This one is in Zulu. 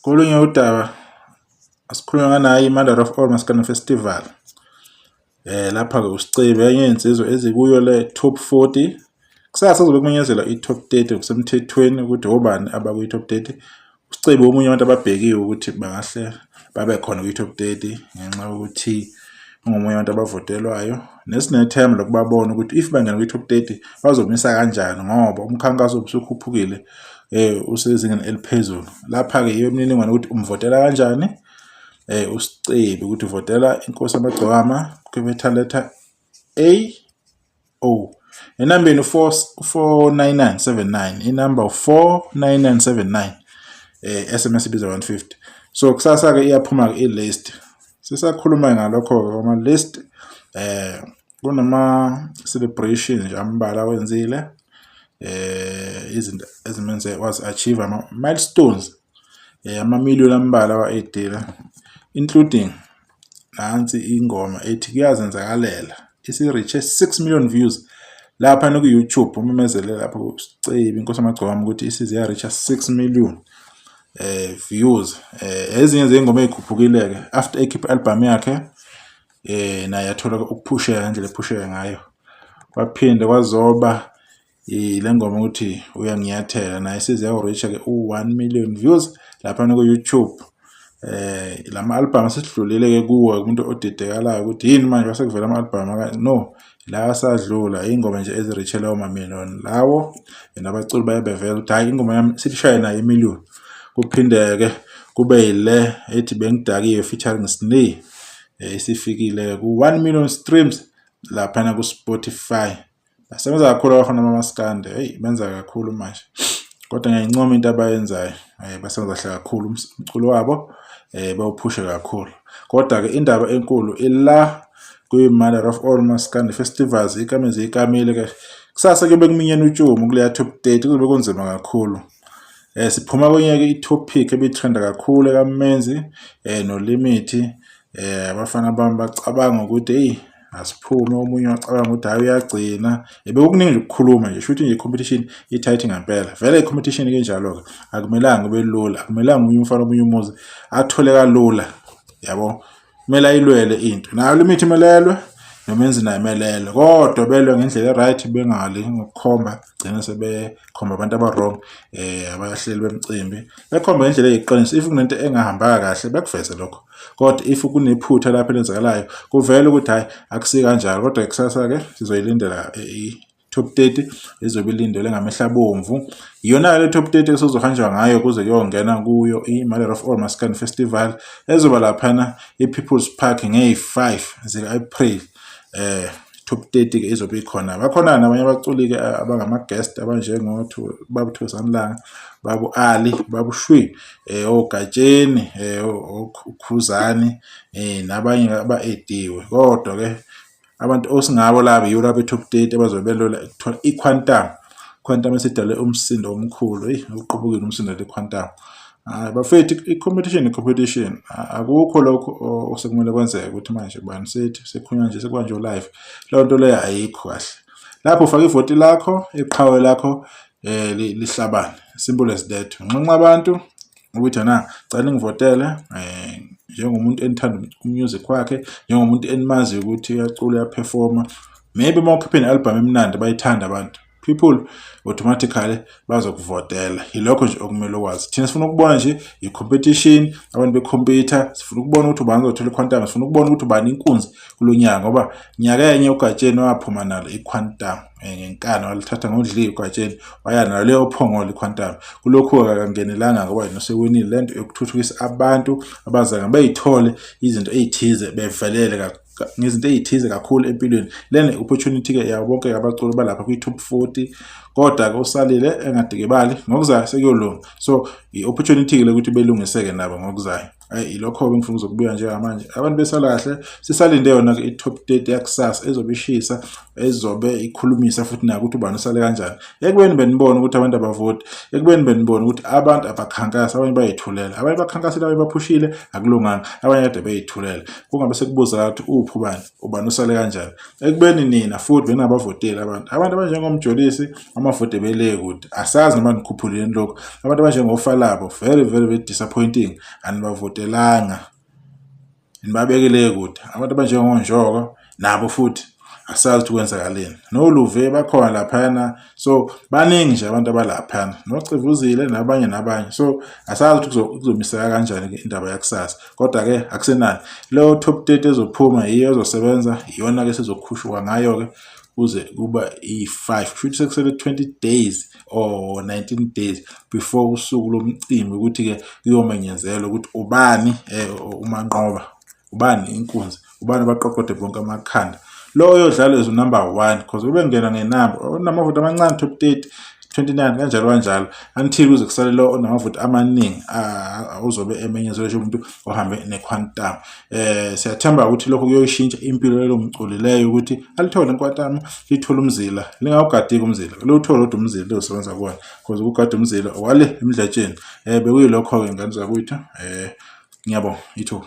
Kolunye udaba asikhulume nganayo i-Mother of All Maskandi Festival. Lapha-ke uSicebi enye yezinsizwa ezikuyo le top 40. Kusasa kuzobe kumenyezelwa i-top 30 ngokusemthethweni ukuthi obani abakuyi-top 30. USicebi omunye wabantu ababhekiwe ukuthi bangahle babe khona kwi-top 30 ngenxa yokuthi ungomunye wabantu abavotelwayo. Nesinethemba lokubabona ukuthi if bangena kwi-top 30 bazomisa kanjani ngoba umkhankaso ubusukhuphukile usezingeni eliphezulu. Lapha-ke yiyo imininingwane ukuthi umvotela kanjani uSicebi ukuthi uvotela Inkosi Yamagcokama capital letter A O enambeni 4 49979, inamba 49979, SMS ibiza 150. So kusasa ke iyaphuma ke i-list. Sisakhuluma ngalokho ke kwama list, kunama celebration nje ambalwa wenzile, izinto ezimenze wazi achieve ama milestones, ama-million ambalwa wa-edile, including nansi ingoma ethi Kuyazenzakalela, isi-reach 6 million views lapha ku-YouTube. Umemezele lapho uSicebi Inkosi Yamagcokama ukuthi isize ya-reach 6 million views. Ezinye zey'ngoma ey'khuphukile-ke after ekhipha i-album yakhe, naye yathola ukuphusheka ngendlela ephusheka ngayo. Kwaphinde kwazoba le ngoma ukuthi Uyanginyathela, naye isize yawu-reach-a ke u-1 million views laphana ku-YouTube. Lama album asesidlulile ke kuwo, umuntu odidekalayo ukuthi yini manje kwase kuvela ama-album, no, la asadlula ingoma nje ezi-reach lawo ma-million lawo, nabaculi baye bevela ukuthi hhayi, ingoma yami silishaye nayo i-million. Kuphinde-ke kube yile ethi Bengidakiwe featuring Sneh, isifikile ku-1 million streams laphana ku-Spotify. Basebenza kakhulu abafana bamaskandi, eyi, benza kakhulu manje, kodwa ngiyayincoma into abayenzayo, basebenza kahle kakhulu, umculo wabo bawuphushe kakhulu. Kodwa-ke indaba enkulu ila kwi-Mother of All Maskandi Festivals, ikameze ikamile-ke. Kusasa kuyobe kuminyene utshumo kuleya top 30, kuzobe kunzima kakhulu. Siphuma kwenye-ke i-topic ebitrenda kakhulu ekaMenzi noLimit. Abafana bami bacabanga ukuthi eyi, asiphume, omunye wacabanga ukuthi hhayi, uyagcina. Bekukuningi nje ukukhuluma nje, shuthi nje i-competition i-tight ngempela. Vele i-competition injalo-ke, akumelanga kube lula, akumelanga omunye umfana omunye umuzi athole kalula, yabo. Kumele ayilwele into, nayo Limit imelelwe, noMenzi naye emelelwe, kodwa belwe ngendlela e-right, bengali ngokukhomba, gcina sebekhomba abantu aba-wrong, abahleli bemicimbi, bekhomba ngendlela eyiqiniso. If kunento engahambanga kahle bekuveze lokho, kodwa if kunephutha lapho elenzakalayo kuvele ukuthi hhayi, akusi kanjalo. Kodwa kusasa-ke sizoyilindela i-top 30 ezobe ilindelwe ngamehlo abomvu. Iyona-ke le top 30 esizohanjwa ngayo kuze kuyongena kuyo i-Mother of All Maskandi Festival ezoba laphana i-People's Park ngeyi-5 zika-April. Top 30 ke izobe ikhona, bakhona nabanye abaculi-ke abangama-guest abanjengo Baba Thokozani Langa, Babu Ali, Babu Shwi, oGatsheni, uKhuzani, nabanye aba-ediwe. Kodwa-ke abantu osingabo laba yibo laba be-top 30 abazobe belwela ukuthola i-Quantum. Quantum esidale umsindo omkhulu, eyi, uqubukile umsindo le Quantum. Hhayi bafethu, i-competition i-competition, akukho lokho osekumele kwenzeke ukuthi manje bani sethi sekukhulunywa nje sekubanjwe live, leyo nto leyo ayikho kahle. Lapho ufaka ivoti lakho, iqhawe lakho lihlabane, simple as that. Nxenxa abantu ukuthi na cela ningivotele njengomuntu enithanda umusic wakhe, njengomuntu enimaziyo ukuthi uyacula, uyaperforma. Maybe uma ukhiphe ne-album emnandi bayithanda abantu, people automatically bazokuvotela. Yilokho nje okumele ukwazi. Thina sifuna ukubona nje i-competition, abantu bekhompyutha, sifuna ukubona ukuthi ubani ozothola i-Quantum, sifuna ukubona ukuthi ubani inkunzi kulo nyaka, ngoba nyakenye uGatsheni waphuma nalo i-Quantum ngenkani, walithatha ngodli uGatsheni, waya nalo leyo phongolo i-Quantum. Kulokhu-ke akangenelanga ngoba yena usewinile lento yokuthuthukisa abantu abazange bey'thole izinto ey'thize, bevelele ngezinto ey'thize kakhulu empilweni. Lena i-opportunity-ke yabo bonke abaculi balapha kwi-top 40, kodwa-ke usalile engadikibali, ngokuzayo sekuyolunga. So i-opportunity-ke le ukuthi belungiseke nabo ngokuzayo. Ayi, ilokho-ke engifuna ukuzokubuya njengamanje. Abantu besala kahle, sisalinde yona-ke i-top 30 yakusasa ezobe ishisa, ezobe ikhulumisa futhi nako ukuthi ubani usale kanjani. Ekubeni benibona ukuthi abantu abavoti, ekubeni benibona ukuthi abantu abakhankasi, abanye bayithulela, abanye bakhankasile, abanye baphushile, akulunganga, abanye kade beyithulela. Kungabe sekubuza ukuthi uphi ubani, ubani usale kanjani. Ekubeni nina futhi beningabavoteli abantu, abantu abanjengomjolisi amavoti ebele kude, asazi noma nikhuphuleni lokhu. Abantu abanjengofalabo, very very very disappointing, anibavotelanga, nibabekele kude. Abantu abanjengonjoko nabo futhi asazi ukuthi kwenzakaleni. Noluve bakhona laphayana, so baningi nje abantu abalaphayana, nocivuzile nabanye nabanye, so asazi ukuthi kuzomiseka kanjani-ke indaba yakusasa. Kodwa-ke akusenani, leyo top 30 ezophuma yiyo ezosebenza, iyona-ke sizokhushuka ngayo-ke kuze kuba iyi-5, kusho ukuthi sekusele 20 days or 19 days before usuku lomcimbi ukuthi-ke kuyomenyezelwa ukuthi ubani umanqoba, ubani inkunzi, ubani abaqoqode bonke amakhanda. Lo oyodlala is number 1 because ubengena ngenamba onamavoti amancane top 30, 29 kanjalo kanjalo, until kuze kusale lo onamavoti amaningi uzobe emenyezelwe umuntu ohambe nequantum. Siyathemba ukuthi lokho kuyoyishintsha impilo yalo mculi leyo, ukuthi alithole inquantum, lithole umzila, lingawugadiki umzila, liwuthole kodwa umzila lizosebenza kuwona, because ukugada umzila wale emdletsheni. Bekuyilokho-ke ngane zakwethu. Ngiyabonga ithuba.